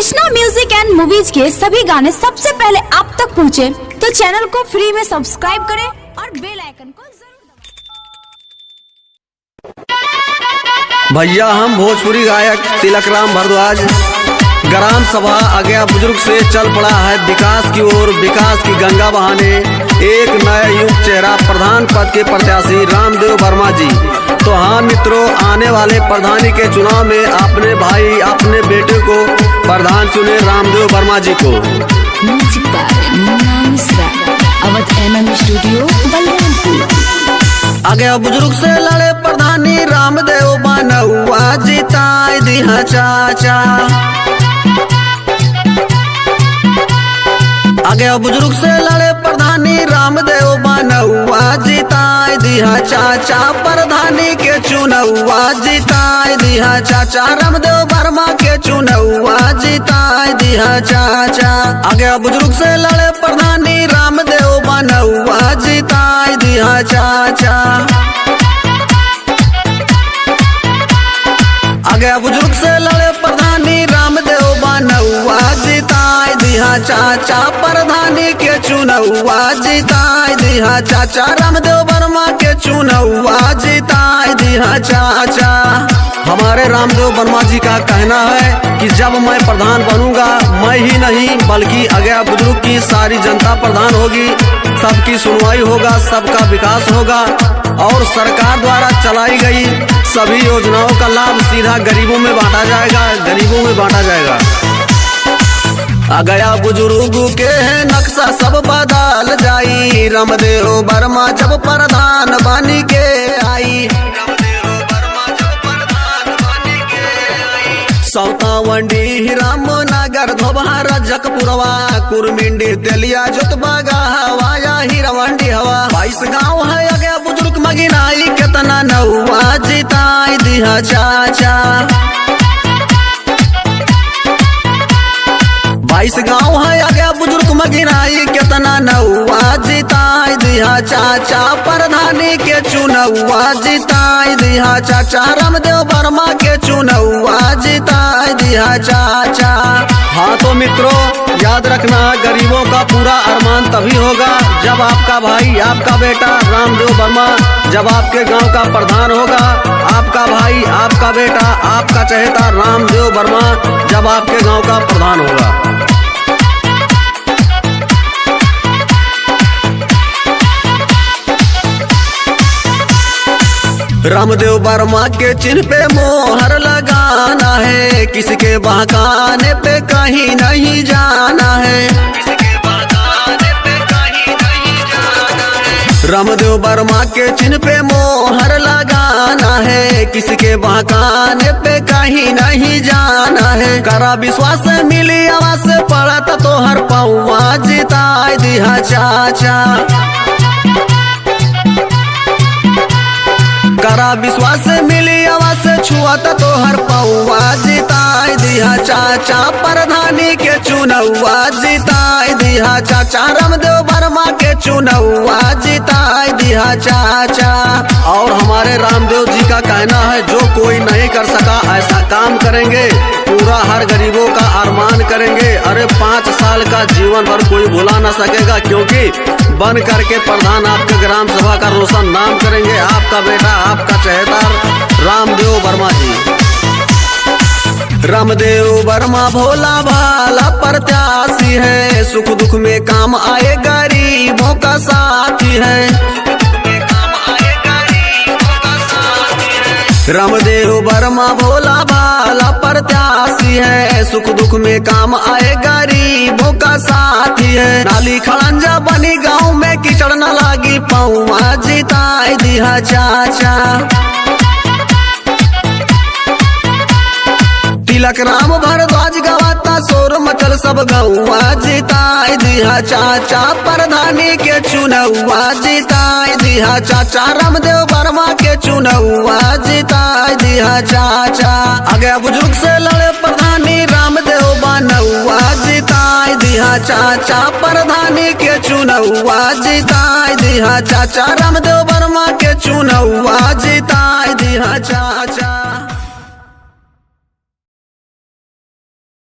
Krishna music and movies के सभी गाने सबसे पहले आप तक पहुंचे, तो चैनल को फ्री में सब्सक्राइब करें और बेल आइकन को जरूर दबाएं। भैया, हम भोजपुरी गायक तिलक राम भारद्वाज ग्राम सभा अगया बुजुर्ग से चल पड़ा है विकास की ओर, विकास की गंगा बहाने एक नया युग चेहरा प्रधान पद के प्रत्याशी रामदेव वर्मा जी। तो हाँ मित्रों, आने वाले प्रधानी के चुनाव में अपने भाई अपने बेटे को प्रधान चुने रामदेव वर्मा जी को। Music by Munna Mishra, Awadh MM studio, Balrampur. अगया बुजुर्ग से लड़े प्रधानी रामदेव बनौआ जिताए दिहा चाचा। अगया बुजुर्ग से लड़े प्रधानी रामदेव बनौआ जिताए दिहा चाचा। प्रधानी के चुनौआ जिताए दिहा चाचा, रामदेव वर्मा के चुनौआ जिताए दिहा चाचा। अगया बुजुर्ग से लड़े प्रधानी रामदेव बनौआ जिताए दिहा चाचा। अगया बुजुर्ग से लड़े प्रधानी रामदेव बनौआ जिताए दिहा चाचा। प्रधानी के चुनौआ जिताए दिहा चाचा, रामदेव वर्मा के चुनौआ जिताए दिहा चाचा। हमारे रामदेव वर्मा जी का कहना है कि जब मैं प्रधान बनूंगा, मैं ही नहीं बल्कि अगया बुजुर्ग की सारी जनता प्रधान होगी, सबकी सुनवाई होगा, सबका विकास होगा और सरकार द्वारा चलाई गई सभी योजनाओं का लाभ सीधा गरीबों में बांटा जाएगा, गरीबों में बांटा जाएगा। अगया बुजुर्ग के है नक्शा सब बदल जाई, रामदेव वर्मा जब प्रधान बन के आई। सौतावंडी रामनगर धोबहा रजकपुरवा कुरमिंडी तेलिया जोतबा हवाया हीरावंडी हवा 22 गाँव है अगया बुजुर्ग मगिनाई केतना नौआ जिताई दिहा चाचा। 22 गाँव है अगया बुजुर्ग मगिनाई केतना नौआ जिताई दिहा चाचा। प्रधानी के चुनौआ जिताई दिहा चाचा, रामदेव वर्मा के चुनौआ जिताई दिहा चाचा। हाँ तो मित्रों, याद रखना, गरीबों का पूरा अरमान तभी होगा जब आपका भाई आपका बेटा रामदेव वर्मा जब आपके गांव का प्रधान होगा। आपका भाई आपका बेटा आपका चहेता रामदेव वर्मा जब आपके गांव का प्रधान होगा। रामदेव वर्मा के चिन्ह पे मोहर लगाना है, किसके बहकाने पे कहीं नहीं जाना है। रामदेव वर्मा के चिन्ह पे मोहर लगाना है, किसके बहकाने पे कहीं नहीं जाना है। करा विश्वास मिली आवास पड़त तो हर पौआ जिताए दिहा चाचा। करा विश्वास मिली आवास छुआत तो हर पौआ जिताए दिहा चाचा। प्रधानी के चुनौआ जिताए दिहा चाचा, रामदेव वर्मा के चुनौआ जिताए दिहा चाचा। और हमारे रामदेव जी का कहना है जो कोई नहीं कर सका ऐसा काम करेंगे, पूरा हर गरीबों का अरमान करेंगे। अरे 5 साल का जीवन भर कोई भुला ना सकेगा, क्योंकि बन करके प्रधान आपके ग्राम सभा का रोशन नाम करेंगे। आपका बेटा आपका चहेता रामदेव वर्मा जी। रामदेव वर्मा भोला भाला प्रत्याशी है, सुख दुख में काम आए गरीबों का साथी है। रामदेव वर्मा भोला भाला प्रत्याशी है, सुख दुख में काम आए गरीबों का साथी है। नाली खड़ंजा बनी गांव में कीचड़ न लागी पौआ जिताए दिहा चाचा। तिलक राम भारद्वाज गवाता शोर मचल सब गौआ जिताए दिहा चाचा। प्रधानी के चुनौआ जिताए दिहा चाचा, रामदेव वर्मा के चुनौआ जिताए दिहा चाचा। अगया बुजुर्ग से लड़े प्रधानी रामदेव बनौआ जिताए दिहा चाचा। प्रधानी के चुनौआ जिताए दिहा चाचा, रामदेव वर्मा के चुनौआ जिताए दिहा चाचा।